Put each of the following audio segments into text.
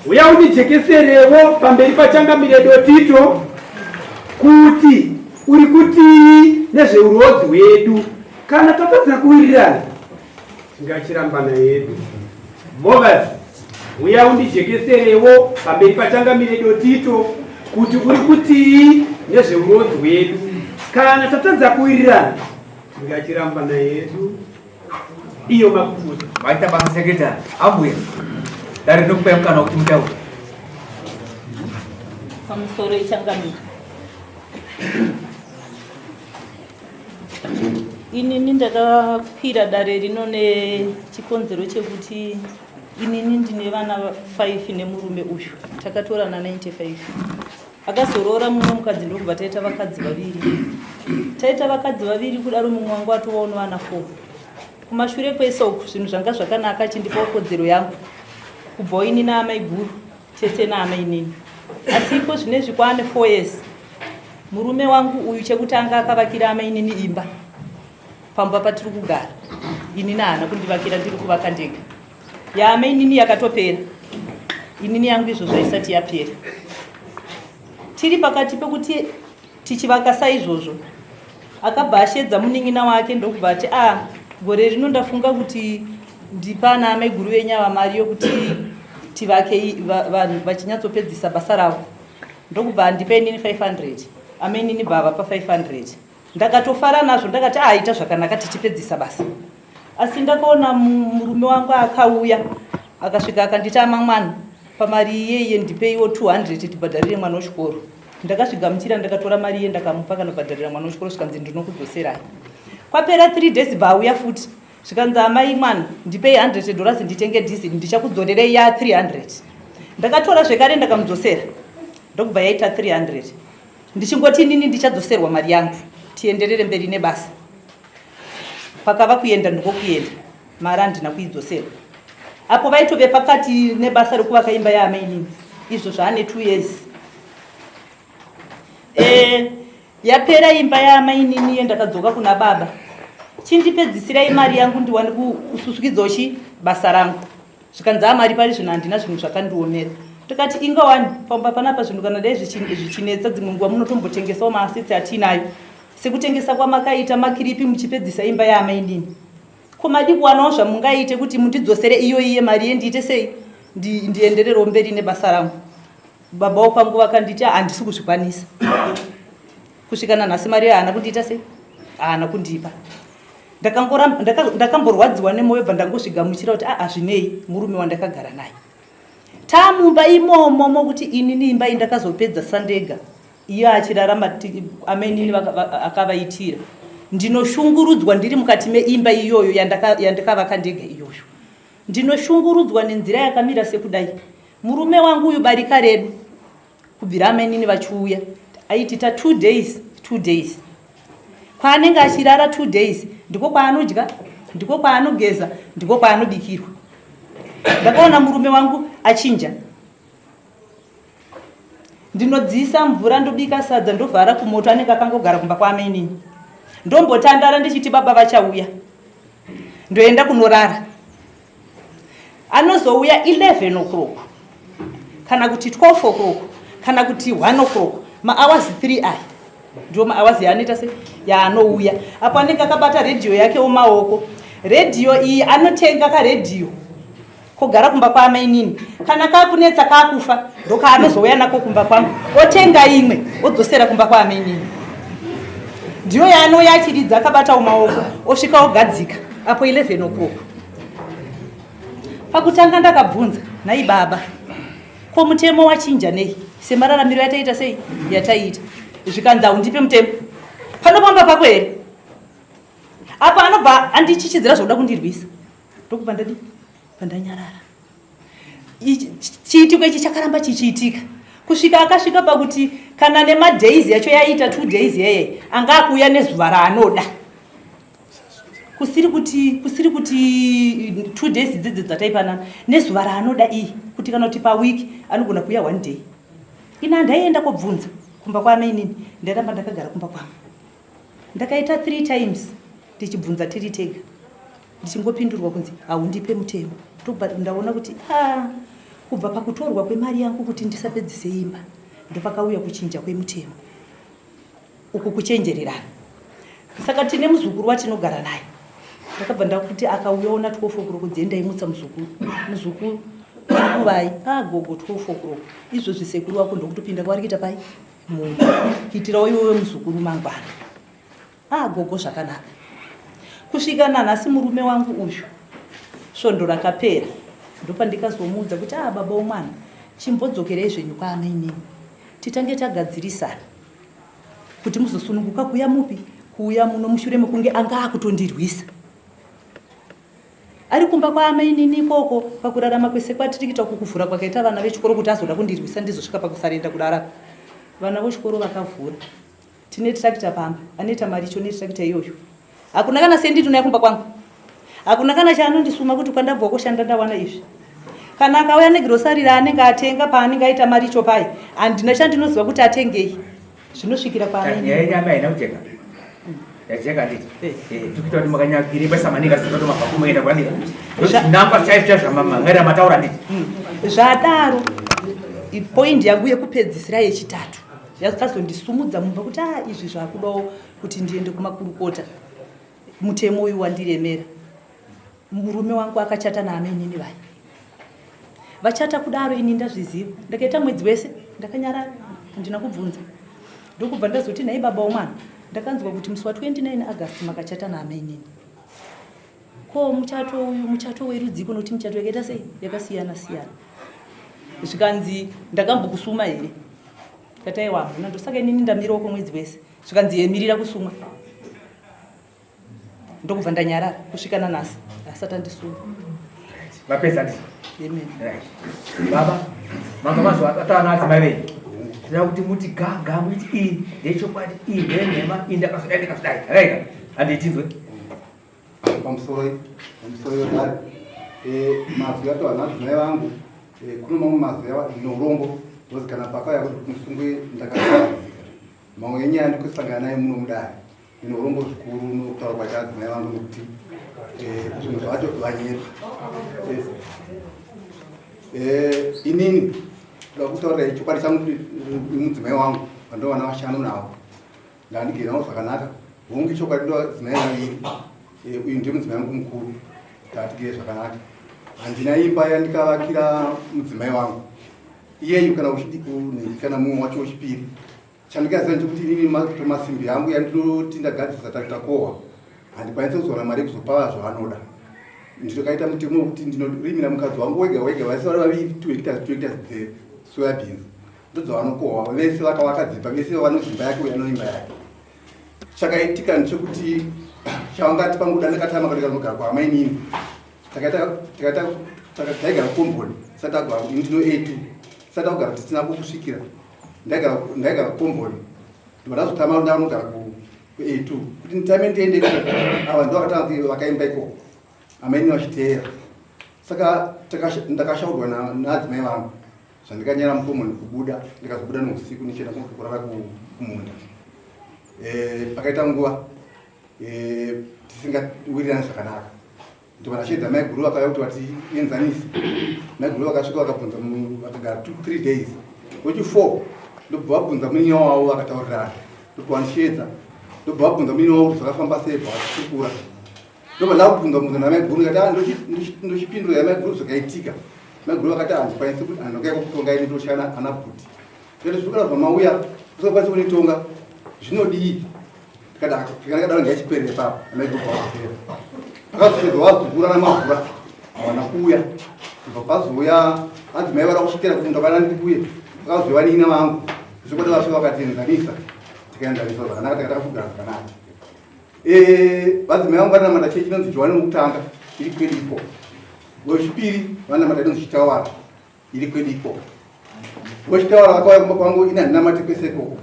Uya undijekeserewo pamberi pachangamire Dotito kuti uri kutii nezveurodzi hwedu kana tatadza kuwirirana tingachirambana yedu. Movers, uya undijekeserewo pamberi pachangamire Dotito kuti uri kutii nezveurodzi hwedu kana tatadza kuwirirana tingachirambana yedu. Iyo makukuta. Maita basa secretary. Ambuya. Dare rinokupai mukana wekuti mutaure. Pamusoro ichangamire. Inini ndakakwira dare rino nechikonzero chekuti inini ndine vana 5 nemurume uyu takatorana 95 Akazoroora mumwe mukadzi ndokubva taita vakadzi vaviri. Taita vakadzi vaviri kudaro mumwe wangu atovawo nevana 4. Kumashure kwese uku zvinhu zvanga zvakanaka achindipawo kodzero yangu kubvawo ini naamaiguru tese naamainini. Asi iko zvinezvi kwaane 4 years murume wangu uyu chekutanga akavakira amainini imba pamba patiri kugara inini haana kundivakira ndiri kuvaka ndega. Yaamainini yakatopera inini yangu izvo zvaisati yapera tiri pakati pekuti tichivaka saizvozvo akabva ashedza munin'ina wake ndokubva ati a ah, gore rino ndafunga kuti ndipana amaiguru venyu ava mari yokuti tivake vanhu vachinyatsopedzisa basa ravo ndokubva andipa inini 500 amainini bva avapa 500 ndakatofara nazvo ndakati aita ah, zvakanaka tichipedzisa basa asi ndakaona murume wangu akauya akasvika akanditi amamwana pamari iyeiye ndipeiwo 200 tibhadharire mwana wechikoro ndakazvigamuchira ndakatora mari iye ndakamupa kanobhadharira mwana wechikoro zvikanzi ndinokudzoserai kwapera 3 days bva auya futi zvikanzi amai mwana ndipei 100 dollars nditenge diesel ndichakudzorerei ya 300 ndakatora zvekare ndakamudzosera ndokubva yaita 300 ndichingoti inini ndichadzoserwa mari yangu tienderere mberi nebasa pakava kuenda ndiko kuenda mari handina kuidzosera apo vaitove pakati nebasa rekuvaka imba yaamainini izvo zvaane two years e, yapera imba yaamainini iye ndakadzoka kuna baba chindipedzisirai mari yangu ndiwane kususukidzawo chi basa rangu zvikanzi amari pari zvino handina zvinhu zvakandiomera tikati inga wani pamba panapa zvinhu kana dai zvichinetsa dzimwe nguva munotombotengesawo maasetsi atiinayo sekutengesa kwamakaita makiripi muchipedzisa imba yaamainini ko madi kuwanawo zvamungaite kuti mundidzosere iyo iye mari ye ndiite sei ndiendererewo mberi nebasa rangu baba wokwangu vakanditi handisi kuzvikwanisa kusvika nanhasi mari iyo haana kundiita sei haana kundipa ndakamborwadziwa nemwoyo bva ndangozvigamuchira kuti aa zvinei murume wandakagara naye tamumba imomo mokuti inini imba indakazopedza sandega iye achirarama amainini akavaitira ndinoshungurudzwa ndiri mukati meimba iyoyo yandakavaka ndega iyoyo ndinoshungurudzwa nenzira yakamira sekudai murume wangu uyu barika redu kubvira amainini vachiuya aiti ta two days two days kwaanenge achirara two days ndiko kwaanodya ndiko kwaanogeza ndiko kwaanobikirwa ndakaona murume wangu achinja ndinodziisa mvura ndobika sadza ndovhara kumoto anenge akangogara kumba kwaamainini ndombotandara ndichiti baba vachauya ndoenda kunorara anozouya 11 o'clock kana kuti 12 o'clock kana kuti 1 o'clock mahours 3 aya ndiwo mahours yaanoita se yaanouya apo anenge akabata redhiyo yake mumaoko redhiyo iyi anotenga karedhiyo kogara kumba kwaamainini kana kakunetsa kakufa ndokaanozouya nako kumba kwangu otenga imwe odzosera kumba kwaamainini ndiyo yaanouya achiridza akabata mumaoko osvika ogadzika apo 11 o'clock pakutanga ndakabvunza nhai baba ko mutemo wachinja nei semararamiro yataita sei yataiita zvikanzi haundipe mutemo pano pamba pako here apa anobva andichichidzira zvokuda kundirwisa ndokubva ndadi pandanyarara chiitiko ichi chakaramba chichiitika kusvika akasvika pakuti kana nemadays yacho yaita two days yeye anga akuuya nezuva raanoda kusiri kuti kusiri kuti two days dzidzi dzataipanana nezuva raanoda iyi kuti kana kuti paweek anogona kuuya one day ini handaienda kobvunza kumba kwamainini ndairamba ndakagara kumba kwangu ndakaita three times tichibvunza tiri tega ndichingopindurwa kunzi haundipe mutemo ndobva ndaona kuti a ah, Kubva pakutorwa kwemari yangu kuti ndisapedzise imba, ndopakauya kuchinja kwemutemo uku kuchenjererana. Saka tine muzukuru watinogara naye, ndakabva ndakuti akauya ona 12 o'clock dziendaimutsa muzukuru, muzukuru nguvai? Ah gogo, 12 o'clock izvozvi sekuru wako ndokutopinda kwavari kuita pai mumba kuitirawo iwewe muzukuru mangwana. Ah gogo zvakanaka. Kusvika nanhasi murume wangu uyu svondo rakapera ndopandikazomuudza kuti ah baba womwana chimbodzokerei zvenyu kwaamainini titange tagadzirisana kuti muzosununguka kuuya mupi kuuya muno mushure mekunge anga akutondirwisa ari kumba kwaamainini ikoko pakurarama kwese kwatiri kuita kukuvhura kwakaita vana vechikoro kuti azoda kundirwisa ndizosvika pakusarenda kudara vana vechikoro vakavhura Tine tractor pamba, anoita maricho netractor iyoyo. Hakuna kana sendi ndinouya kumba kwangu. Hakuna kana chaanondisuma kuti kwandabva kushanda ndawana izvi. Kana akauya negrosari raanenge atenga paanenge aita maricho paye, handina chandinoziva kuti atengei. Zvinosvikira kwaanenge. Nyaya yenyama haina kujeka. Yajeka handiti? Eh. Eh, tikuita kuti makanyagire basa maningi asi kuti mabva kumoenda kwandiri. Namba chaizvo chaizvo zvamamhan'aira mataura handiti? Zvadaro, point yangu yekupedzisira yechitatu. Yakazondisumudza mumba kuti ah izvi zvakudawo kuti ndiende kumakurukota. Mutemo uyu wandiremera. Murume wangu akachata naamainini vaya. Vachata kudaro ini ndazviziva. Ndakaita mwedzi wese ndakanyarara handina kubvunza. Ndokubva ndazoti nhai baba womwana ndakanzwa kuti musi wa 29 August makachata naamainini. Ko muchato uyu muchato werudziko nokuti michato yakaita sei yakasiyana siyana. Zvikanzi ndakambokusuma here? Ndikati aiwa hamuna ndosaka inini ndamirawo kwemwedzi wese. Zvikanzi yemirira kusumwa. Ndokubva ndanyarara kusvika nanhasi asati andisuma. Vapedza ndi. Amen. Right. Baba, manga mazuva atava naadzimai venyu. Tinoda kuti muti ga ga muti iyi ndechokwadi iyi ndenhema iyi ndakazodai ndakazodai. Right. Handitinzwe. Pamusoro pamusoro yodare eh, mazwi ato anadzimai vangu eh, kuno mamwe mazwi awa neurombo because kana pakauya kuti musungwe ndakazadzika mamwe enyaya ndikusangana naye muno mudare ndine urombo zvikuru nokutaura kwaita adzimai vangu nekuti eh, zvinhu zvacho vanyepa inini ndoda kutaurira chokwadi changu mudzimai wangu vandovana vashanu navo Ndandigere navo zvakanaka. Hongu ichokwadi ndodzimai vaviri. Eh, uyu ndiye mudzimai wangu mukuru. Ndatigere zvakanaka. Handina imba yandikavakira mudzimai wangu. Iyeyu kana uchidi kana mumwe wacho wechipiri. Chandikaziva ndechekuti inini masimbi yangu yandinoti ndagadzirisa takohwa. Handikwanisi kuzowana mari yekuzopa zvavanoda. Ndinokaita mutemo wekuti ndinorimira mukadzi wangu wega wega vese vari vaviri 2 hectares 2 hectares dzesoya beans. Ndodzavanokohwa vese vakavaka dzimba vese vane dzimba yake uyo anoimba yake. Chakaitika ndechekuti chavangati panguda ndakatama katika kunogara kwaamainini takaita takaita taigara komboni sati agara ini ndino a2 sati agara tisina kokusvikira ndaigara ndaigara komboni ndobva ndazotama ndanogara ku a2 kuti nditame ndiende ikoko ava ndo vakatanga vakaimba ikoko amainini vachiteera saka ndakashaurwa naadzimai vangu Zvandikanyara mukomoni kubuda ndikazobuda neusiku ndichienda kurara kumunda. Eh, pakaita nguva eh, tisingawirirani zvakanaka ndobva ndasheedza maiguru vakauya kuti vatienzanise. Maiguru vakasvika vakabvunza vakagara 2 3 days wechi 4 ndobva vabvunza munin'ina wavo vakataurirana ndobva vandisheedza ndobva vabvunza munin'ina wavo kuti zvakafamba sei bva vachikurukura ndobva ndakubvunza bvunza namaiguru ndikati ah, ndochipindura yamaiguru zvakaitika maiguru vakati handikwanisi kuti handokaya kukutonga ini ndoshana ana bhuti ndikati zvirikana zvamauya usingakwanisi kunditonga zvinodii ndikadaro ngaichiperere papo amaiguru pavapera pakazopedza wazukura namavhura havana kuuya kubva pazouya hanzi mai vada kusvikira kuti ndakwana ndikuye pakazouya vanin'ina vangu zvokwadi vasvika vakatienzanisa tikaenzanisa zvakanaka takataka kugara zvakanaka Eh, vadzimai vangu vanamata chechi inonzi Johani wokutanga iri kwedu ikoko. Wechipiri vanamata inonzi Chitawara iri kwedu ikoko. Wechitawara vakauya kumba kwangu ini handinamate kwese ikoko.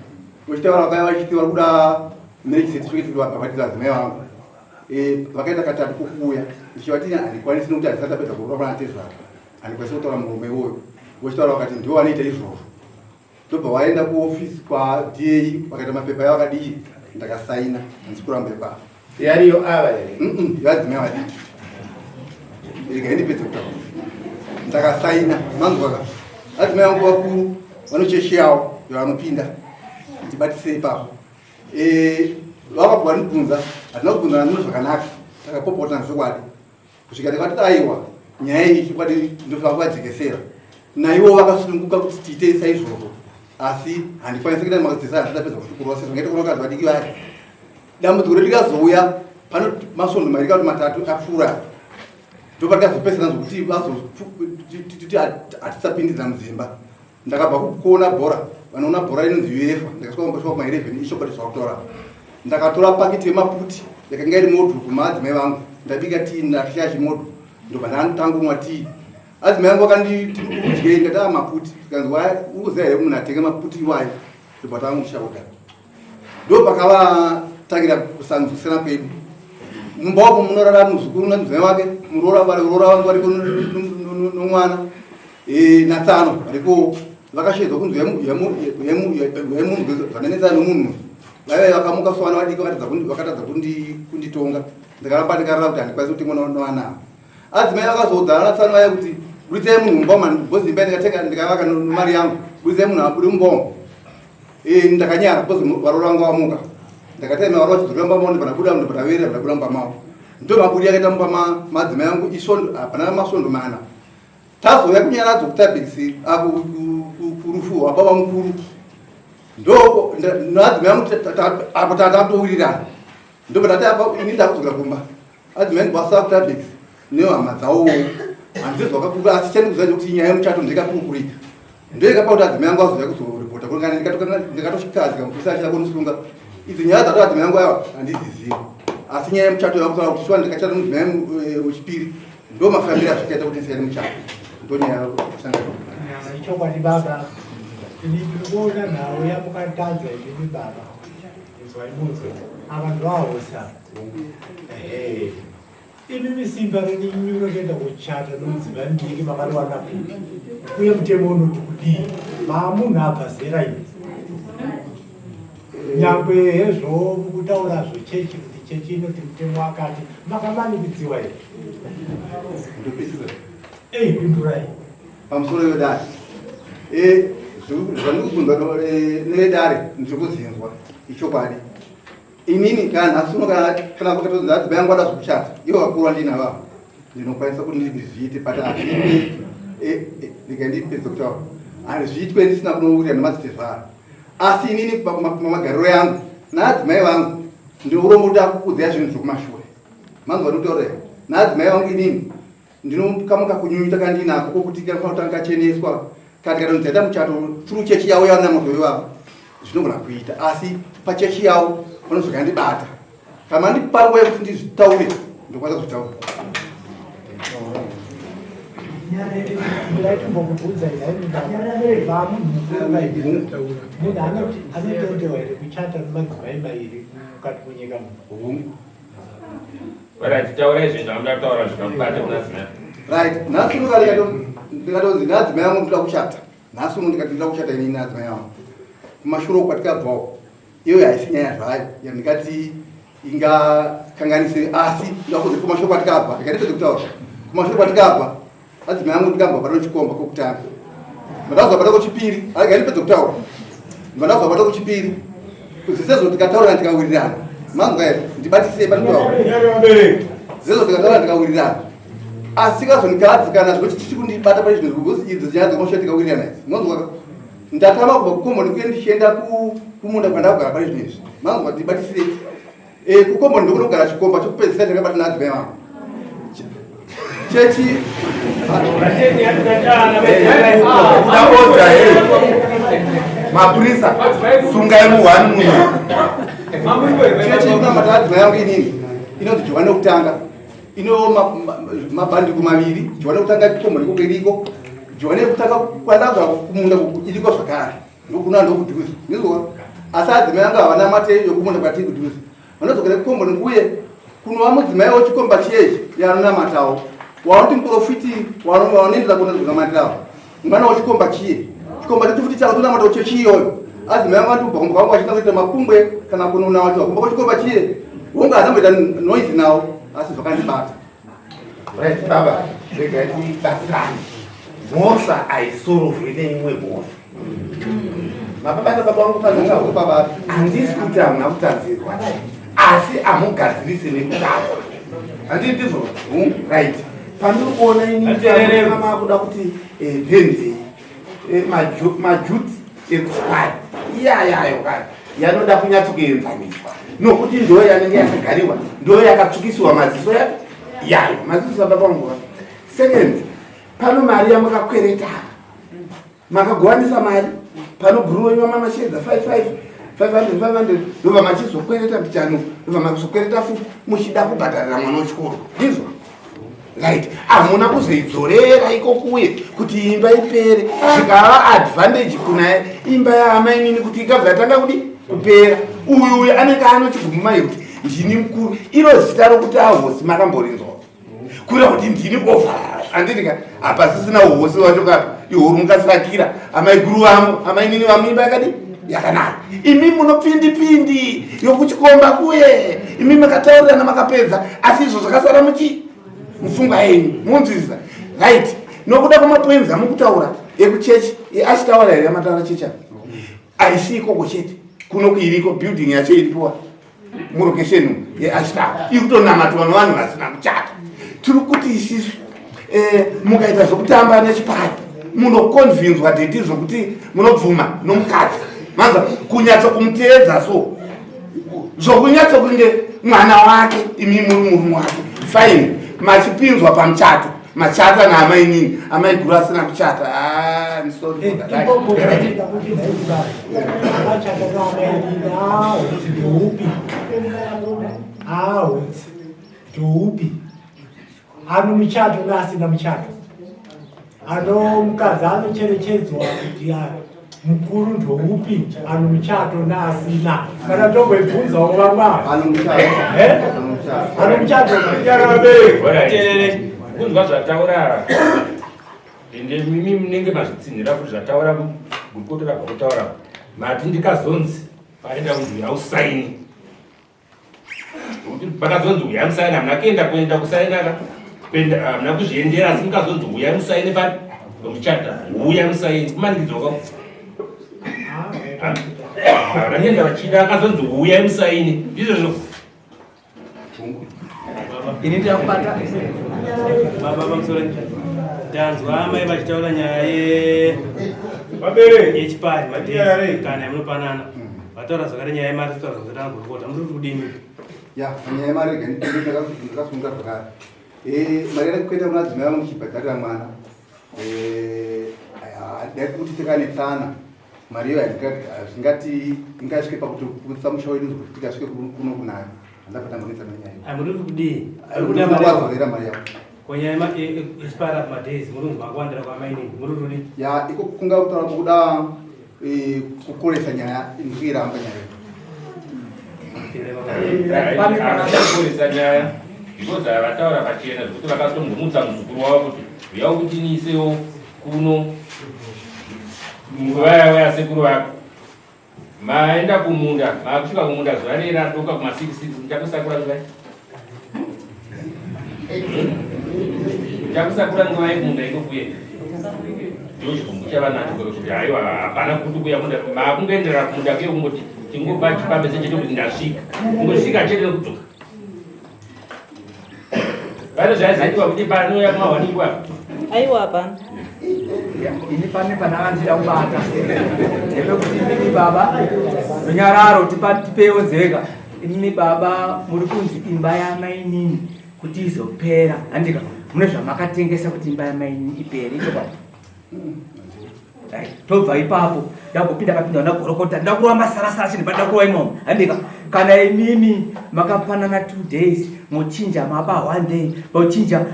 Wechitawara vakauya vachiti vari kuda marriage certificate kuti vabhabhatidze vadzimai vangu. Eh, vakaita katatu kokuuya ndichivati handikwanisi nokuti handisati tapedza kuroora pana tezvara handikwanisi kutaura murume iwoyo. Wechitawara vakati ndiwo vanoita izvozvo. Ndobva waenda kuofisi kwaDA vakaita mapepa yavo akadii ndakasaina handisi kuramba ipapo. Yariyo ava here? Yadzimai vadiki. Rega indipedze kutaura. Ndakasaina manzwaka. Adzimai vangu vakuru vanochechi yavo yavanopinda. Ndibatisei ipapo. Eh, vava vanibvunza, hatina kubvunzana mune zvakanaka. Takapopotana zvokwadi. Kusvika ndikati aiwa, nyaya iyi chokwadi ndofanira kuvajekesera. Naivo vakasununguka kuti tiite saizvozvo. Asi handikwanisi kuita makadzisa handisati ndapedza kutukurwa sezvo ngaita kuona vakadzi vadiki vaya. Dambudziko redu rikazouya pano masvondo mairi kana matatu apfuura ndopatikazopesana zvokuti vazotiti hatisapindidza mudzimba. Ndakabva kuona bhora, vanoona bhora inonzi UEFA, ndakasvika kumba kuma 11 ichokwadi zvakutaura. Ndakatora pakiti yemaputi yakanga iri modhu kumadzimai vangu, ndabika tii ndakashaya chimodhu ndobva ndatanga kumwa tii. Adzimai vangu vakanditi udyei, ndati ah maputi, zvikanzi uri kuziva here munhu atenga maputi iwayo, ndobva tanga kushakuda. Ndopakavatangira kusanzwisana kwedu. Mumba umo munorara muzukuru nemudzimai wake, muroora varoora vangu variko nomwana eh, natsano variko vakashedzwa kunzi uyai munzwe zvandanetsana nomunhu. Vaive vakamuka sovana vadiki vakatadza kunditonga. Ndakaramba ndikarara kuti handikwanisi kutengwa novana ava. Adzimai vakazoudzana natsano vaya kuti buritsai munhu mumba umu, bhozi imba ndikatenga ndikavaka nomari yangu, buritsai munhu abude mumba umu. Eh, ndakanyara because varoora vangu vamuka. Ndakataima varoora vachidzokera mumba mavo ndobva ndabuda ndobva ndaverera ndabuda mumba mavo. Ndo mabudi akaita mumba madzimai angu isvondo hapana masvondo mana. Tazouya kunyaradzo kutabikisi kurufu rwababa mukuru. Ndo nadzimai angu apo tatowirirana. Ndobva ndati apa ini ndakudzokera kumba. Adzimai ndibasa kutabikisi nehama dzawowo. Handizvo zvakakura asi chandikuziva ndekuti nyaya yemuchato ndekakurukurika. Ndoikapa kuti adzimai angu azouya kuzoripota kuri kana ndikatosvika mupurisa achida kundisunga. Idzi nyaya dzati adzimai angu awa handidzizivi. Asi nyaya yemuchato yakutaura kuti shuwa ndikachata mudzimai eh, wechipiri ndo mafambiro azvakaita kuti ndisiyane muchato. Ndo nyaya yakusangana. Ichokwadi baba, ini ndiri kuona nhau yamukatadza imimi baba. Inzwai munzwe, ava ndoahosa. Ehe. Imimi simba renyu rekuenda kuchata nomudzimai mudiki makariwana kupi? Uye mutemo unoti kudii? Maamunhu abva zera imi. Nyangwe hezvo mukutaura zvechechi kuti chechi inoti mutemo wakati, makamanikidziwa here? Ei, pindurai. Pamusoro wedare. Eh, zvandikubvunzwa eh, nevedare ndiri kuzinzwa ichokwadi. Inini kana nhasi uno kana kana vakatonzi adzimai angu ada zvekuchata ivo vakuru vandinavo ava ndinokwanisa kuti ndizviite but hazviitwe eh, eh, rega ndipedze kutaura hazviitwe ndisina kunowirira nemadzitezvara asi inini pamagariro yangu naadzimai vangu ndiurombo kuti akukudzai zvinhu zvekumashure manzwa ndikutaura here naadzimai vangu inini ndinokamuka kunyunyuta kandinako kokuti kanofanira kutanga kacheneswa kana tikati taita muchato through chechi yavo yavanamoto ivavo zvinogona kuita asi pachechi yavo panozokandibata kana mandipa nguva yekuti ndizvitaure ndokwanisa kuzvitaura Munhu anotenderwa here kuchata nemadzimai mairi mukati munyika muno? Right, taurai zvinhu zvamuda kutaura zvikamubata kuna zina. Right, nhasi uno ndikatonzi nadzimai angu ndinoda kuchata. Nhasi uno ndikati ndinoda kuchata inini nadzimai angu. Kumashure uko kwatikabvawo iyo haisi nyaya zvayo yandikati ingakanganise asi ndakuzi kumashure kwatikabva ndikatipedze kutaura kumashure kwatikabva adzimai angu ndikambwa bata chikomba kokutanga ndazwa bata kochipiri ndipedze kutaura ndazwa bata kochipiri zvisezo tikataurana tikawirirana manzwa here ndibatisei panitaura zvisezo tikataurana tikawirirana asi kazondikadzikana zvekuti tichiri kundibata pane zvinhu because idzi nyaya dzekumashure tikawirirana idzi manzwa ndatama kubva kukomboni kuye ndichienda kumunda kwandakugara pane zvinhu izvi manzwa ndibatisirei Eh, kukomboni ndokunogara chikomba chokupedzisira chakabata naadzimai vangu chechi Ndapota hey. Mapurisa sungai muhwani munhu. Chechi inamata adzimai yangu inini inonzi Johane wekutanga ino mabhandiko maviri Johane wekutanga komboni ikoko iriko Johane wekutanga kwandagara kumunda iriko zvakare ndokuna ndokudhuze ndizvo asi adzimai angu havana mate yokumunda kwatiri kudhuze vanodzokera kukomboni kuye kunova mudzimai wechikomba chiyechi yaanonamatawo waunoti muprofiti wanoendera kunamatirawo mwana wechikomba chiye chikomba chacho futi chakutonamatawo chechi iyoyo adzimai angu anoti kubva kumba kwangu vachida kuita mapumbwe kana kununa wacho kumba kwechikomba chiye wonga handamboita noise nawo asi zvakandibata Right, baba, regai tibatsirane. Mhosva haisorovhwe neimwe mhosva. Mapabata baba vangu pazvataura. Handisi kuti hamuna kutadzirwa. Asi hamugadzirise nekutadza. Handii ndizvo? Right. Pandiri kuona ini makuda kuti eh, pendei eh, majuts ekuspire iyayayo kani yanoda kunyatsokuenzaniswa nokuti ndo yanenge yakagariwa ndo yakatsvukisiwa maziso yayo maziso ababa vangu Second, pano mari yamakakwereta apa makagovanisa mari pano bhuru wenyu wamamashedza 55 500 500 ndobva machizokwereta mbichano ndobva makuzokwereta futi muchida kubhadharira mwana wechikoro ndizvo right hamuna kuzoidzorera iko kuye kuti imba ipere zvikava advantage kuna imba yaamainini kuti ikabva yatanga kudi kupera uyu uyu anenge anochigumuma kuti ndini mukuru iro zita rokuti ahosi makamborinzwa kureva kuti ndini overall handiti ka hapasisina uhosi wacho ka ihoro mukasakira amaiguru vamo amainini vamo imba yakadi yakanaka imi munopindipindi yokuchikomba kuye imi makataurirana makapedza asi izvo zvakasara muchi mupfungwa yenyu munzwisisa right nokuda kwemapoinzi amukutaura ekuchechi achitaura here amataura chechi apa haisi ikoko chete kuno kuiriko building yacho iripowa murokesheni yeashtar iri kutonamatwa nevanhu vasina kuchata tiri kuti isisu eh, mukaita zvekutamba nechipari munokonvinzwa dedi zvokuti munobvuma nomukadzi manza kunyatso kumuteedza so zvokunyatso kunge mwana wake imi muri murume wake fine machipinzwa pamuchato machata naamainini amaiguru asina kuchata ah, I'm sorry for that. Ndoupi ano muchato neasina muchato ano mukadzi anocherechedzwa kuti mukuru ndoupi ano muchato neasina kana tomboibvunzawo vamwe ava ano muchato kunzwa zvataura ende mimi munenge mazvitsinhira futi zvataura gurukota rabva kutaura mati ndikazonzi paenda kunzi uya usaini pakazonzi uya musaini hamuna kuenda kuenda kusainaka kuenda hamuna kuzviendera asi mukazonzi uya musaini pa pamuchata uya musaini kumanikidzwa kwa havana kuenda vachida akazonzi uya musaini ndizvozvo ini ndakubata baba pamusoro ndanzwa amai vachitaura nyaya yechipari madhei kana yamunopanana vataura zvakare nyaya yemari totaura zvakatanga kurikota muri kudini ya nyaya yemari ndakasunga zvakare eh, mari yakakuenda kuna dzimai vangu ndichibhadharira mwana eh, dai kuti tikanetsana mari iyo hazvingati ingasvike pakuti putsa musha wedu kuti tikasvike kuno kunayo handabva tambonetsana nenyaya muri kudii arikudazorera mari yako konyaya yechipara madays muri kunzi makuwandira kwamainini muri kudii ya iko kunga kutaura kuda eh, kukoresa nyaya ndikuiramba nyaya kukoresa nyaya because vataura pachena zvekuti vakatombomutsa muzukuru wavo kuti uya ukutiniisewo kuno vaya vaya sekuru vako maenda kumunda maakusvika kumunda zuva rei radoka kuma 66 muchakusakura nguvai muchakusakura nguvai kumunda iko kuye ndochigumbu chavanacho kuti haiwa hapana kuti kuya munda maakungoenderera kumunda kuye kungoti tingoba chipambe sechete kuti ndasvika kungosvika chete nekudzoka Pane zvaizoitwa kuti panouya kumawanikwa? Aiwa hapana. Ini pane pandakanzira kubata ndepekuti imimi baba runyararo tipewo nzeka imimi baba muri kunzi imba yamainini kuti izopera handika mune zvamakatengesa kuti imba yamainini ipere ichokwadi tobva ipapo ndagopinda papinda ndagorokota ndakurova masarasara chinhu pandakurova imomo handika kana imimi makapanana two days mochinja maba one day mochinja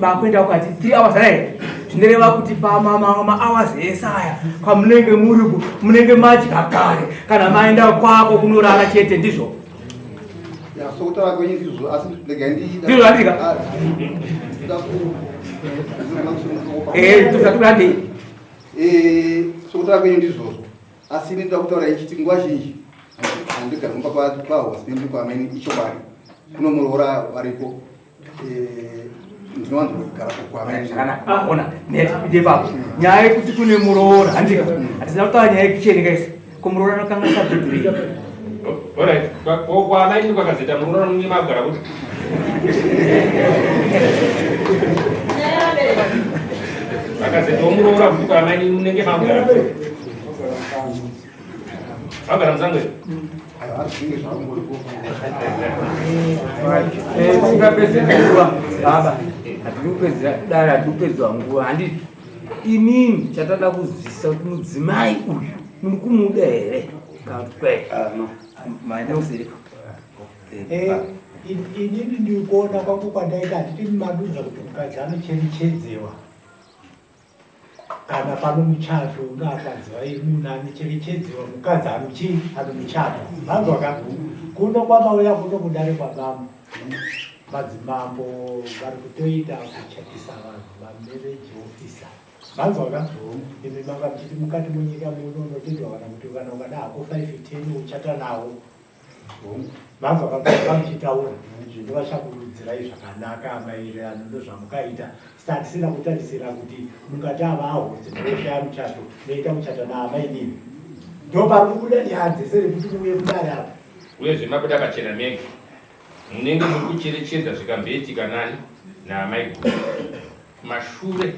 makuenda kukati three hours right zvinoreva kuti pamahours ese aya kwamunenge muri munenge madya kare kana maenda kwako kunorara chete ndizvo sokutaura kwenyu ndizvo asi regai ndizvo andika eh, tosaturandei eh, sokutaura kwenyu ndizvozvo asi ini ndoda kutaura ichiti nguva zhinji handigari kumba kwahospendi kwamene ichokwadi kuno muroora variko eh, Ndinowanzogara kwaamaona ah, netipinde ipapo nyaya yekuti kune muroora handika hatisina kutaura nyaya yekicheni kaisi ko muroora anokanganisa bhibhiri. Alright, kwaamaini kwakazoita muroora munenge magara kuti akazoitawo muroora kuti kwaamaini munenge magara Vagara musango here? Tingapedze nguva baba, hatiri kupedza dare, hatiri kupedzwa nguva. Handiti inini chatada kuzwisisa kuti mudzimai uyu muri kumuda here kana kuti kwete? Inini ndikuona kwangu kwandaita handiti madudza kuti mukadzi anocherechedzewa Kana pano muchato unakadzi vaimuna anocherechedziwa mukadzi anochii anomuchato manzwa ka kuno kwamauya kuno kudare kwamambo madzimambo vari kutoita kuchatisa vanhu mamarriage officer manzwa ka imi manga muchiti mukati munyika muno unotendwa kana kuti kana ukada hako 5 10 uchata nawo Vanzwa vakanga muchitaura zvinovachakurudzirai zvakanaka maererano ndozvamukaita sitatisina kutarisira kuti mungati ava ahonzi munoshaya muchato noita kuchata naamainini ndopari kubuda nyaya dzese rekuti muuye kudare apa. Uyezve mabuda pachena mega munenge muri kucherechedza zvikamboitika nani naamaiguru kumashure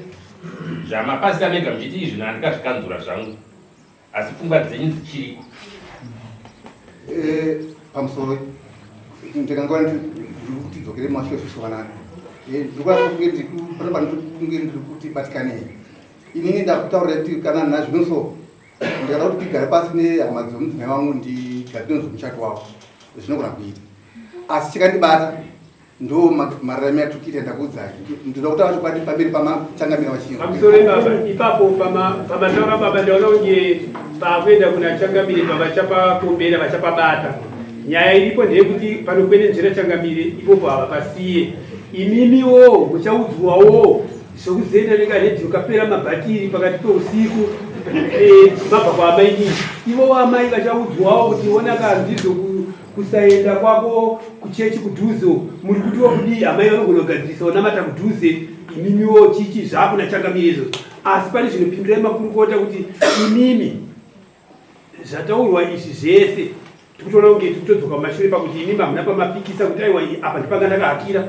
zvamapasita mega muchiti izvi nandikazvikanzura zvangu Asi pfungwa dzenyu dzichiriko. Eh, pamusoro ndikangova ndiri kuti dzokere mumashure zvishomanana. Eh, ndiri kuda kunge ndiri panapa kunge ndiri kuti batikanei. Inini ndakutaurira kuti kana nazvino so ndikada kuti tigare pasi nehama dzomudzimai wangu ndigadzire zvomuchato wavo zvinogona kuita. Asi chikandibata Ndo mararamiro atiri kuita ndakuudzai. Ndinoda kutaura chokwadi pamberi pamachangamira vachinja. Pamusoro baba ipapo pamataura baba ndaona kunge pakuenda kuna changamire pavachapakombera vachapabata. Nyaya iripo ndeyekuti panokwenenzvera changamire ipopo havapasiye. Imimiwo muchaudzwawo zvekuzoenda nekaredhiyo kapera mabhatiri pakati peusiku eh, mabva kwaamainini. Ivo amai vachaudzwawo kuti ona kanzizvo Kusaenda kwako kuchechi kudhuze uko muri kutiwo kudii amai vanogona kugadzirisa onamata kudhuze imimiwo chichi zvakuna changamire izvozvo asi pane zvinopindurai makurukota kuti imimi zvataurwa izvi zvese tikutoona kunge tikutodzoka mumashure pakuti imimi hamuna pamapikisa kuti aiwa apa ndipanga ndakahakira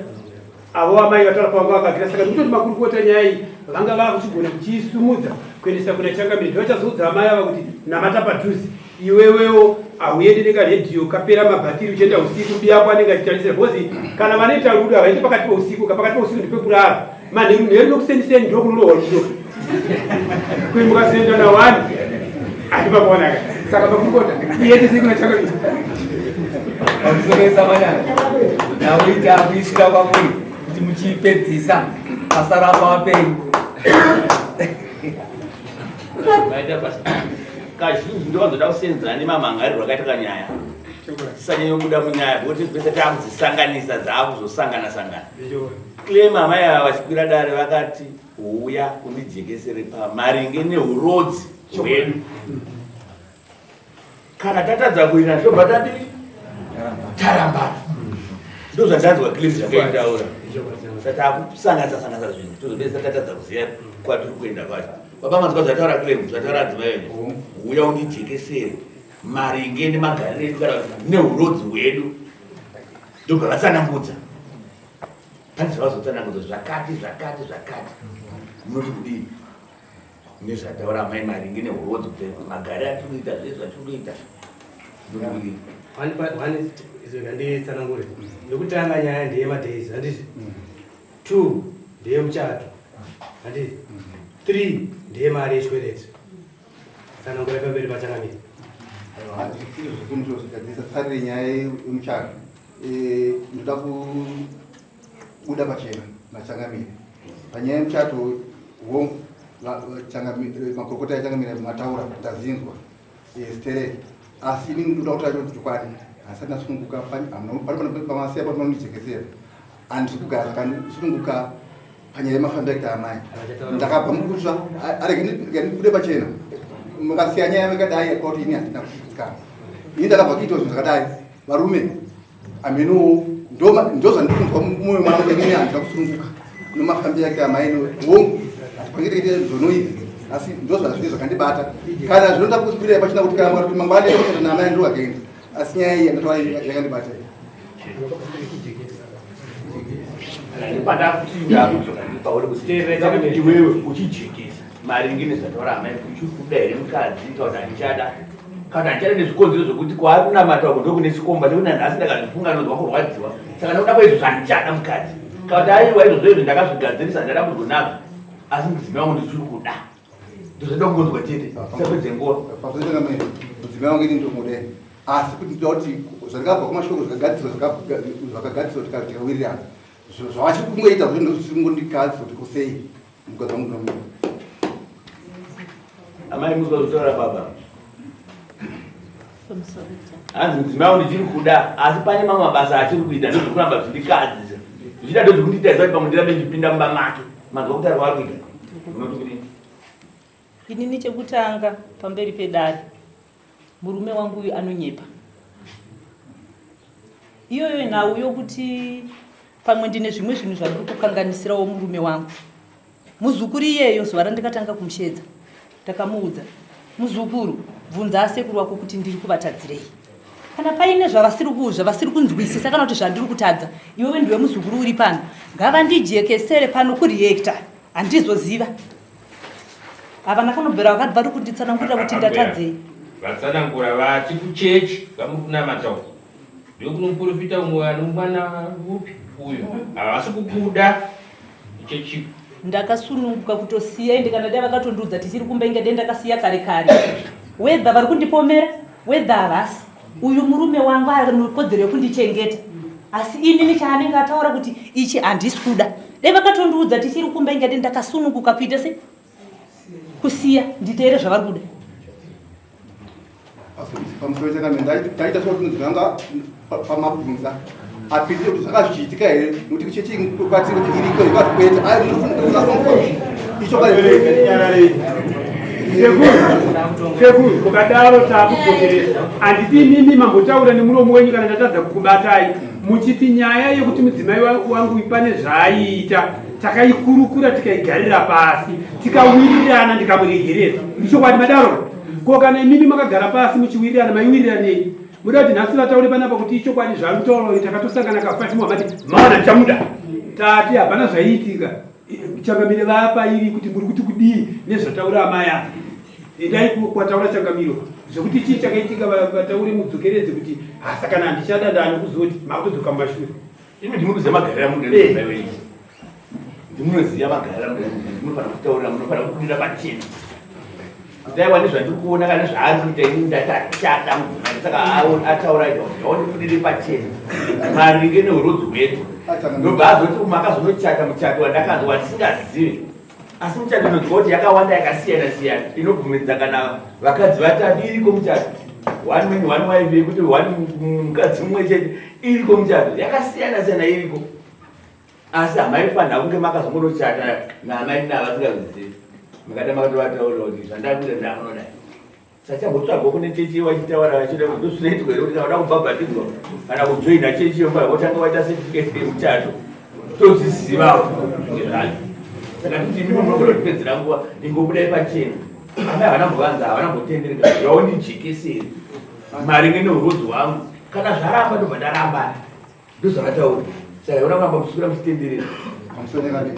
Avo amai vataura pavanga vakagara saka ndikutoti makurukota nyaya iyi vanga vakuchigona kuchiisumudza kuendesa kuna changamire ndovachazoudza amai ava kuti namata padhuze iwewewo hauendi nekaredhiyo kapera mabhatiri uchienda usiku biyako anenge achitarisira because kana vanoita rudo havaiti pakati peusiku ka pakati peusiku ndipekurara manheru nheru nokuseniseni ndokunorohwa rudo kuimukazoenda nawani handipakuonaka saka makurukota iendesei kuna changamire Pamusoro manyana ndakuita kuisira kwamuri kuti muchipedzisa basa rapa vapenyu. Maita basa. Kazhinji ndovanzoda kusenzana nemamangarirwo akaita kanyaya. Tisanyanya kubuda munyaya because pese takudzisanganisa dzaakuzosangana sangana. Claim amai ava vachikwira dare vakati huya undijekesere pamaringe neurodzi hwedu. Kana tatadza kuita tobva tadii? Tarambana. Ndozvandanzwa clip zvakaitaura. Saka takusanganisa sanganisa zvinhu tozopedzisa tatadza kuziva kwatiri kuenda kwacho. Baba manzwa zvataura claim zvataura adzimai venyu. Huya undijekesere maringe nemagariro edu kana kuti neurodzi hwedu. Ndobva vatsanangudza. Pane zvavazotsanangudza zvakati zvakati zvakati. Munoti kudii? Nezvataura amai maringe nehurodzi kuti magari atiri kuita zvese zvatiri kuita. Nditsanangure. Yekutanga nyaya ndeye madays handiti? Two ndeye muchato handiti? Three ndeye mari yechikwereti. Tsanangura pamberi pachangamire. Ndisarire nyaya yemuchato. Eh, ndoda kubuda pachena nachangamire panyaya yemuchato hongu makurukota achangamire mataura ndazinzwa eh, stereki asi ini ndoda kutaura cho chokwadi handisati ndasununguka pamasiya pamunondijekesera handisi kugara zvakasununguka panyaya yemafambiro aita amai ndakabva mukutsva arege ndibude pachena mukasiya nyaya yakadai yakauti ini handina kugutsikana ini ndakabva kuitawo zvinhu zvakadai varume amenowo ndozvandiri kunzwa mumwoyo mangu inini handina kusununguka. Nomafambiro ake amai hongu hatipangirite zvonoizi asi ndozvazviri zvakandibata kana zvinoda kukwirira pachina kuti kana kuti mangwana ndikuchata naamai ndiro akaenda asi nyaya iyi yandatora yakandibata iwewe uchijekesa maringe nezvataura amai kuti uchiri kuda here mukadzi kana kuti handichada kana handichada nezvikonzero zvekuti kwaari kunamata uko ndokune chikomba chekuti nanhasi ndakazvifunga ndonzwa kurwadziwa saka nekuda kwaizvozvo handichada mukadzi kana kuti aiwa izvozvo izvo ndakazvigadzirisa handada kudyo nazvo asi mudzimai wangu ndichiri kuda ndozvada kungonzwa chete tisapedze nguva mudzimai wangu ini ndomuda asi kuti ndoda kuti zvandakabva kumashoko zvakagadzirwa zvakagadzirwa tikawirirana zvavachiri kungoita zvo ndozvisiri kungondikadzi kuti kusei mukadzi wangu ndinomuda amai muzwa zvotaura baba hanzi mudzimai wangu ndichiri kuda asi pane mamwe mabasa achiri kuita ndozvekuramba zvindikadzisa zvichida ndozvekundiita zati pamwe ndirambe ndichipinda mumba make manzwa kutaura kwaari kuita unoti kudini inini chekutanga pamberi pedare murume wangu uyu anonyepa iyoyo nhau yokuti pamwe ndine zvimwe zvinhu zvandiri kukanganisirawo murume wangu muzukuru iyeyo zuva randikatanga kumushedza ndakamuudza muzukuru bvunza asekuru wako kuti ndiri kuvatadzirei kana paine zvavasiri zvavasiri kunzwisisa kana kuti zvandiri kutadza iwewe ndiwe muzukuru uri pano ngavandijekesere pano kureacta handizoziva havana kunobvira vakati vari kunditsanangurira kuti ndatadzei vatsanangura vati kuchechi vamuri kunamata uko ndokunomuprofita umwe ane mwana upi uyo havasi kukuda kuchechi ndakasununguka kutosiya ende kana dai vakatondiudza tichiri kumba inge dai ndakasiya kare kare wedha vari kundipomera wedha havasi uyu murume wangu ane kodzero yekundichengeta asi inini chaanenge ataura kuti ichi handisi kuda dai vakatondiudza tichiri kumba inge dai ndakasununguka kuita se kusiya nditeere zvavari kuda pamusoro chakamira taita sokuti nzanga pamabvunza apindire kuti zvanga zvichiitika here nokuti chechi kwatiri kuti iriko here kwati kwete Sekuru, mukadaro takudzokerera. Handiti imimi mambotaura nemuromo wenyu kana ndatadza kukubatai muchiti nyaya yekuti mudzimai wangu pane zvaaiita takaikurukura tikaigarira pasi tikawirirana ndikamuregerera. Ichokwadi madaro? Ko kana imimi makagara pasi muchiwirirana maiwiriranei? Muda kuti nhasi vataure panapa kuti ichokwadi zvaari kutaura takatosangana kafashi muhamati mawana ndichamuda. Tati hapana zvaiitika. Changamire vapa iri kuti muri kuti kudii nezvataura amai ava. Endai kwataura changamiro zvekuti chii chakaitika vataure mudzokeredze kuti hasa kana handichada ndani kuzoti makutodzoka mumashure. Imi ndimunoziva magariro amunoda mudzimai wenyu. Ndimunoziva magariro amunoda munofanira kutaurira munofanira kubudira pachena. Kuti aiwa nezvandiri kuona kana zvaari kuita ini ndachada mudzimai saka ataura ita kuti ngaundibudire pachena maringe neurodzi hwedu. Ndobva azoti makazonochata muchato wandakanzwa wandisingazivi. Asi muchato inonzwa kuti yakawanda yakasiyana siyana inobvumidza kana vakadzi vatatu iriko muchato one man one wife yekuti one mukadzi mumwe chete iriko muchato yakasiyana siyana iriko asi hamaifanira kunge makazongonochata naamai navasingazvizivi mukada makatovataurira kuti zvandakuita ndakunodai Sachambotsvagwa kune chechi vachitaura vachida kuti ndozvinoitwa here kuti kana uda kubhabhatidzwa kana kujoina chechi yomba wotanga waita certificate yemuchato tozvizivawo zvinge zvacho saka titi imi munogona kutipedzera nguva ingobudai pachena amai havana mbuvanza havana mbotendereka yaundijekeseri maringe neurudzi hwangu kana zvaramba ndobva ndarambana ndozvavataura saka iona kuramba kuswira muchitenderera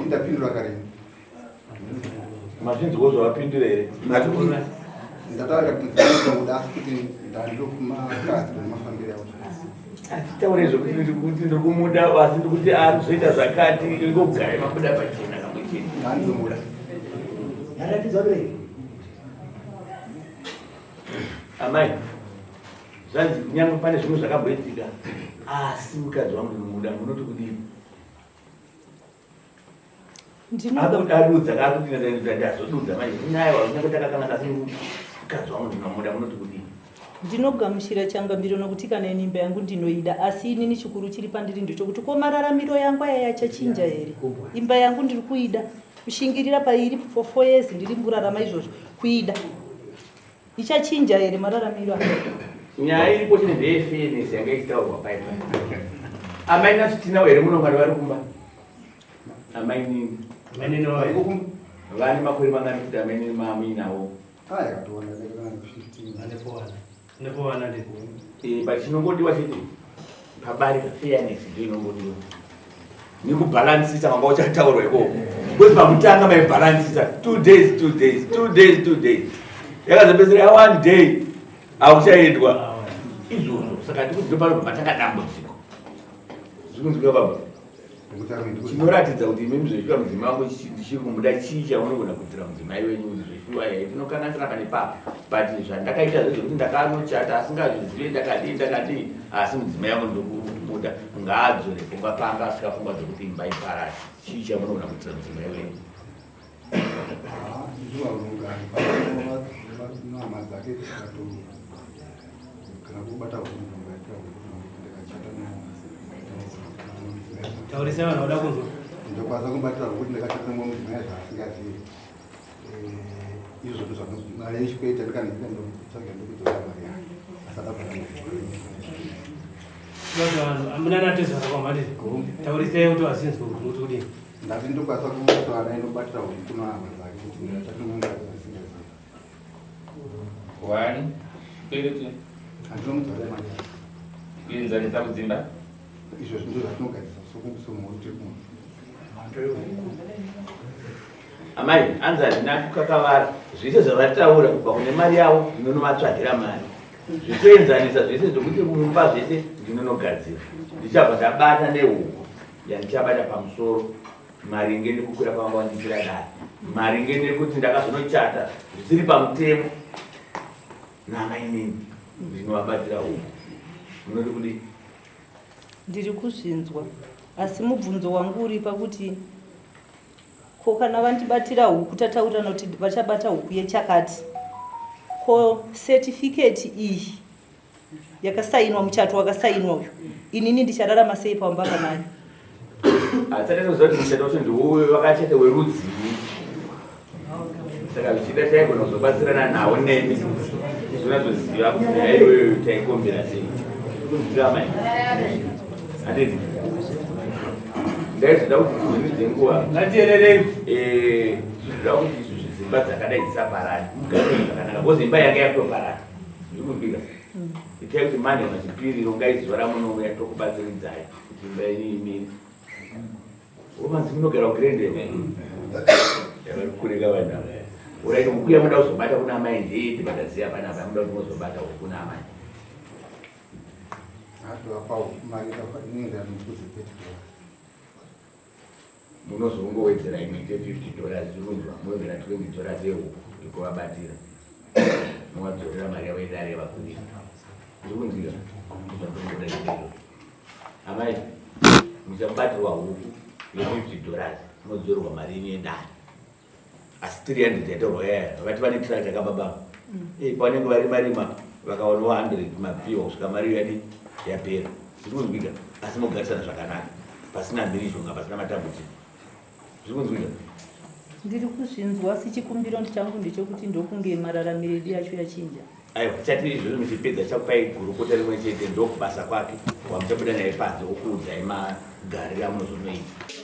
ndapindura kare Mazvinzwa zvavapindura here? Ndataura kuti ndinoda asi kuti ndandinokumakadzi nemafambiro avo. Atitaure zvekuti ndikuti ndikumuda asi ndikuti ari kuzoita zvakati ingogara mabuda pachena kamwe chete. Ndandinomuda. Yaratidzwa bereki. Amai, zvanzi kunyange pane zvimwe zvakamboitika asi mukadzi wangu ndinomuda munoti kudini? Akudadudza kakuti ndazodudza manje kunaiwa kunyange takakanganisa asi mukadzi wangu ndinomuda munoti kudii? Ndinogamuchira changamiro nokuti kana ini imba yangu ndinoida asi inini chikuru chiri pandiri ndechokuti ko mararamiro yangu aya yachachinja here? Imba yangu ndiri kuida kushingirira pairi for four years ndiri kurarama izvozvo kuida Ichachinja here mararamiro aya? Nyaya iripo chine ndeyefenesi yanga ichitaurwa pai pai. Amai nacho tinawo here muno vanhu vari kumba? Amainini. Amainini wavo. Vane makore mangani kuti amainini maamuinawo? Ah, yakatowana yakatowana 15. Ane 4 Ane 4 ndi. Eh, but chinongodiwa chete pabarika fairness ndiyo inongodiwa. Nekubhalansisa wanga uchataurwa ikoko. Because pakutanga maibhalansisa 2 days 2 days 2 days 2 days. Yakazopedzisira ya 1 day akuchaendwa. Izvozvo saka ndikuti ndopanobva patanga dambudziko. Zvikunzwika baba? Chinoratidza kuti imimi zveshuwa mudzimai wangu ndichiri kumuda chii chaunogona kuitira mudzimai wenyu kuti zveshuwa ee tinokanganisana pane papa but zvandakaita zvezvekuti ndakanochata asingazvizive ndakadii ndakadii asi mudzimai wangu ndokumuda ngaadzore pfungwa panga asika pfungwa dzekuti imba iparare chii chamunogona kuitira mudzimai wenyu hama dzake kana kubata taurisa vanhu vada kunzwa ndokwanisa kubatira kuti ndakachata mudzimai zvaasingazivi eh, izvo zvinhu mari yechikwereti yandikanenge ndotsvaga ndokudzosa mari yake asada vanhu amuna natezvara kwamati taurisai kuti vazinzwe kuti muti kudini ndati ndokwanisa kutaura naye ndobatira huku nehama dzake kuti ndakachata mudzimai zvasingazivi One, chikwereti. Handinomudzorera mari yake. Kuenzanisa kudzimba. Izvo zvinhu zvatinogadzisa sokumhuri tiri kumwe. Amai, hanzi hazvina kukakavara. Zvese zvavataura kubva kune mari yavo ndinonovatsvagira mari. Zvekuenzanisa zvese zvekuti mumba zvese ndinonogadzira. Ndichabva ndabata nehuku yandichabata pamusoro maringe nekukwira kwavanga vandiitira dare maringe nekuti ndakazonochata zvisiri pamutemo namainini ndinovabatira uku munoti kudii ndiri kuzvinzwa asi mubvunzo wangu uri pakuti ko kana vandibatira huku tataurirana kuti vachabata huku yechakati ko setifiketi iyi yakasainwa muchato wakasainwa uyu inini ndichararama sei pamba panayo hatisati toziva kuti muchato wacho ndiwo vakachata werudzii saka zvichida taigona kuzobatsirana nawo nemi tizonatsoziva kuti nyaya iyoyo taikombera sei kunzwira mai handiti ndaizoda kuti dzimweni dzenguva ngatiererei eh, tinoda kuti isusu dzimba dzakadai dzisaparare mugare zvakanaka bcause imba yanga yatoparara Zvikunzwika. Itai kuti manje machipiri rongai zuva ramunouya tokubatsiridzai kuti imba yenyu imire. Womanzi munogara kugrende. Vari kureka vanhu ava. Uraiti huku yamuda kuzobata kuna amai ndeipi pataziva panapa yamuda kuti muzobata huku kuna amai. Mari inenge 30 dollars. Munozongowedzera imwe ite 50 dollars zvirunzwa mowedzera 20 dollars yehuku ikuvabatira mowadzorera mari yavo yedare yavakwirira zvirikunzwika ndozvandinoda izvozvo amai muchabatirwa huku ye 50 dollars modzorerwa mari yenyu yedare asi 300 yataurwa yaya vati vane tractor kababa mm. eh, pavanenge varima rima vakawana 100 mapiwa kusvika mari yadi yapera zviri kunzwika asi mogarisana zvakanaka pasina mhirizhonga pasina matambudziko zviri kunzwika ndiri kuzvinzwa asi chikumbiro changu ndechekuti ndokunge mararamiro edu yacho yachinja aiwa tichati izvozvo muchipedza chakupai gurukota rimwe chete ndokubasa kwake wamuchabuda naye panze okuudzai magariro amunozonoita.